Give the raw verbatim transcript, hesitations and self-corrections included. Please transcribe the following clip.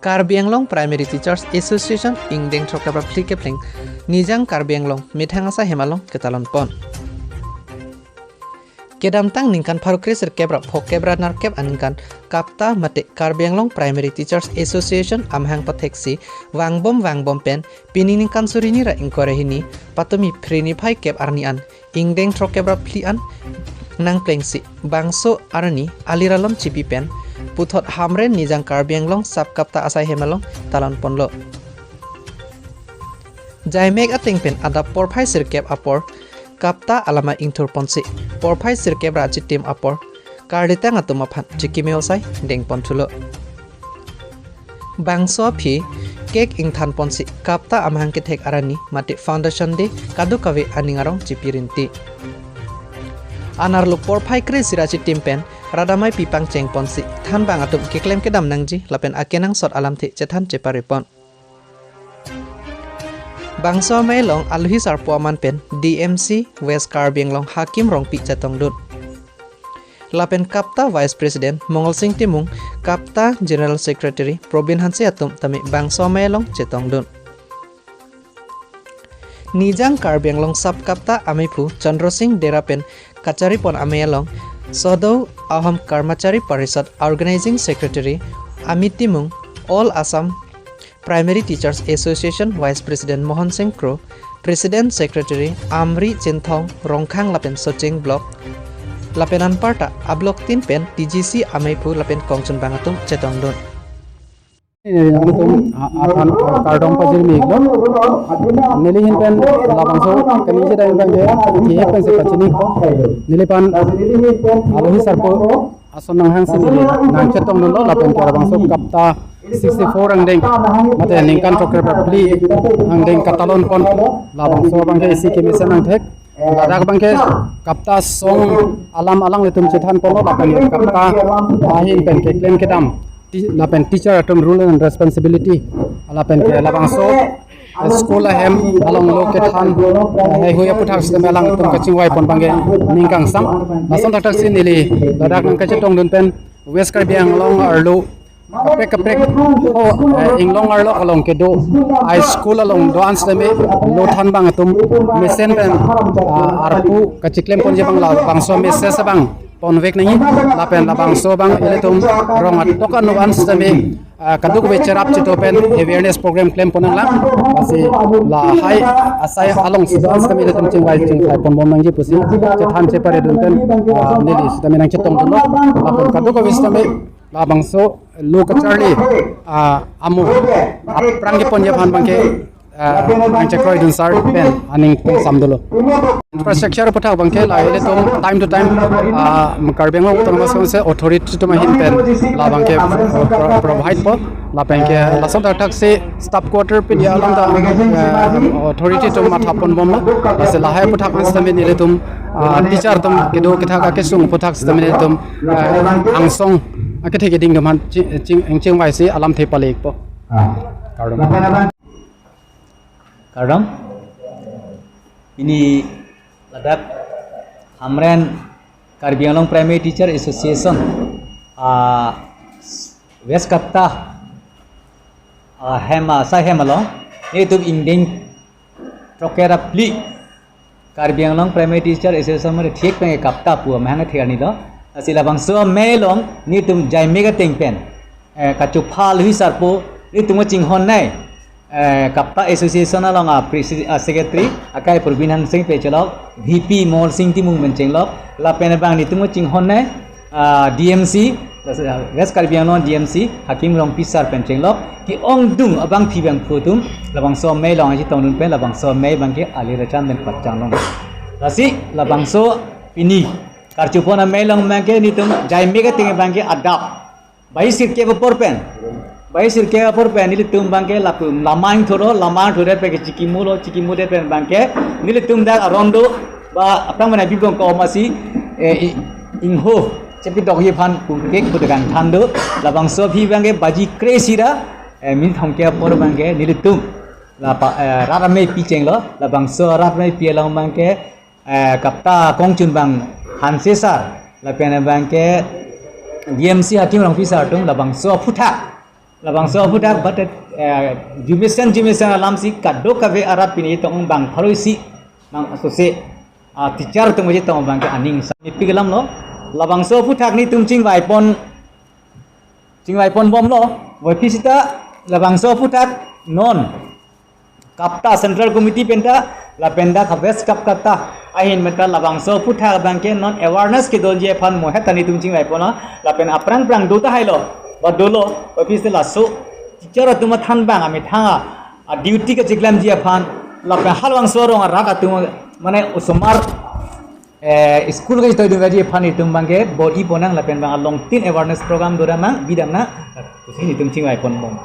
Karbi Anglong Primary Teachers Association ingdeng throkkep ra phli kepleng Nijang Karbi Anglong methang asai hem along ketalon pon. Kedamtang ningkan pharo kre sirkep ra phokep ra nerkep aningkan KAPTA mate Karbi Anglong Primary Teachers Association amahang patheksi vangbom vangbom pen pining ningkan suri hini ra ingkoi ra hini patumi phre niphai kep arni an ingdeng throkkep ra phli an nangplengsi bangso arni alir alom chipi pen puthot Hamren Nijang Karbi Anglong Sap KAPTA asai hem along talon ponlo. Jaimek ateng pen adap porphai sirkep apor KAPTA alama ingthur ponsi porphai sirkep ra chitim apor karlitang atum aphan chikimeo asai deng pon thulo. Bangso aphi cake ingthan ponsi KAPTA amahang kethek arni mate Foundation Day kadokave aning arong chipi rinti. Anerlo porphai kre sira chitim pen rat amei pi pangcheng ponsi thanbang atum keklem kedam nangji lapen akenangsot alamthe chethan chepare pon. Bangso amei along alohi sarpo aman pen D M C West Karbi Anglong Hakim Rongpi chetongdun. Lapen KAPTA Vice President Mongol Sing Timung, KAPTA General Secretary Probin Hanse atum tame bangso amei along chetongdun. Nijang Karbi Anglong Sap KAPTA ameiphu Chandra Sing Dera pen kachari pon amei along Sodo Ahom Karmachari Parishad Organizing Secretary Amit Timung, All Assam Primary Teachers Association Vice President Mohan Singh Kro, President Secretary Amri Chinthong Rongkhang lapen Socheng Block, lapen anparta a-block tin pen T G C ameiphu lapen kongchunbang atum chetongdun. Eh, nangtum a-, aphan, ah, kardom pajirmi iklo. Neli ahin pen labangso kami jeda abang ke, kiye pen si pachini. Neliphan alohi sarpo ason nanghangsi neli nangchetongdunlo lapen ke labangso KAPTA sixty-four angdeng mate ningkan throkkep ra phli angdeng katalon pon labangso abang ke isi kemesen nangthek. Ladak abang ke KAPTA song alam alanglitum chethan ponlo lapen ke KAPTA ahin pen keklem kedam ti-, lapen teacher atum role and responsibility lapen ke labangso school ahem along lo kethan, eh, heihui aphuthak sitame alangtum kachingvai pon abang ke ning kangsam. Lason thakthaksi neli ladak nangkachetongdun pen West Karbi Anglong arlo kaprek kaprek ho, eh, inglong arlo along kedo high school along do-an sitame lo thanbang atum mesen pen, ah, arpu kachiklem ponji abang labangso message abang ponvek nangji lapen labangso abang ilitum rong atok anu an sitame, ah, kadokave cherap cheto pen awareness program klem pon nanglang. Lasi lahai asai along si do-an sitame ilitum chingvai chingvai ponbom nangji pusi chethan cheparedun pen, ah, neli sitame nangchetongdunlo. Lapen kadokave sitame labangso lo kacharli, ah, amo aphrang keponji aphan abang ke, ah, nangchekroidun sar pen aning pen samdunlo. Infrastructure aphuthak abang ke la ilitum time to time, ah, Karbi Anglong Autonomous Council authority atum ahin pen labang ke pro-, pro-, provide po. Lapen ke lason thakthaksi staff quarter pidi along ta, eh, authority atum matha ponbomlo. Lasi lahai aphuthak sitame nelitum, ah, teacher atum kedo kethak akesung aphuthak sitame nelitum, eh, angsong akethe keding atum aphan ching, ching, chingvaisi alamthe pale-ikpo. Kardom. Kardom. Pini ladak Hamren Karbi Anglong Primary Teacher Association, ah, West KAPTA, ah, hem, ah, asai hem along, nelitum ingdeng throkkep ra phli Karbi Anglong Primary Teacher Association mane thik pen KAPTA pu amahang thik arni lo. Lasi labangso amei along nelitum jaimek ateng pen, eh, kachopha alohi sarpo nelitum chinghon nei, eh, KAPTA Association along a presi-, a secretary akai Probin Hanse pen chenglok, V P Mongol Sing Timung pen chenglok, lapen abang nelitum chinghon nei, ah, D M C, West Karbi Anglong D M C Hakim Rongpi sar pen chenglok, ke-ongdung abangpi abangphu atum labangso amei along chetongdun pen labangso amei abang ke alir achan pen pachanglong. Lasi labangso pini karchopon amei along abang ke nelitum jaimek ateng abang ke adap baisirkep apor pen, baisirkep apor pen nelitum abang ke lapu lamang thoro, lamang thoro pen ke chikimulo, chikimude pen abang ke nelitum dak aron do ba aphrang mane bibong ko masi, eh, i-, ingho chepidokji aphan pumkek pu kangthan do. Labangso aphi abang ke baji kre sira, eh, min thomkep apor abang ke nelitum lapa, eh, rat amei pi chenglo, labangso rat amei pi along abang ke eh, KAPTA kongchunbang Hanse sar, lapen abang ke D M C Hakim Rongpi sar atum labangso aphuthak Labangso aphuthak batet, eh, jumesen jumesen alamsi kadokave arat pini tong bang pharo isi nang asose, ah, teacher atum aji tong bang ke aning sa mepik alam lo. Labangso aphuthak netum chingvaipon, chingvaipon bomlo. Voiphit sita labangso aphuthak non KAPTA Central Committee penta lapen dak West KAPTA ahin penta labangso aphuthak bang ke non awareness kedonji aphan mohet ta netum chingvaipon lo. Lapen aphrang phrang do tahai lo, ba dolo, office laso teacher atum athan bang amethang a, a duty kachiklamji aphan, lapen halabangso arong arat atum mane osomar, eh, school kachitoi dunji aphan netum bang ke bor-i ponnang lapen bang alongtin awareness program dodam nang, bidam nang, pusi netum chingvaipon bom.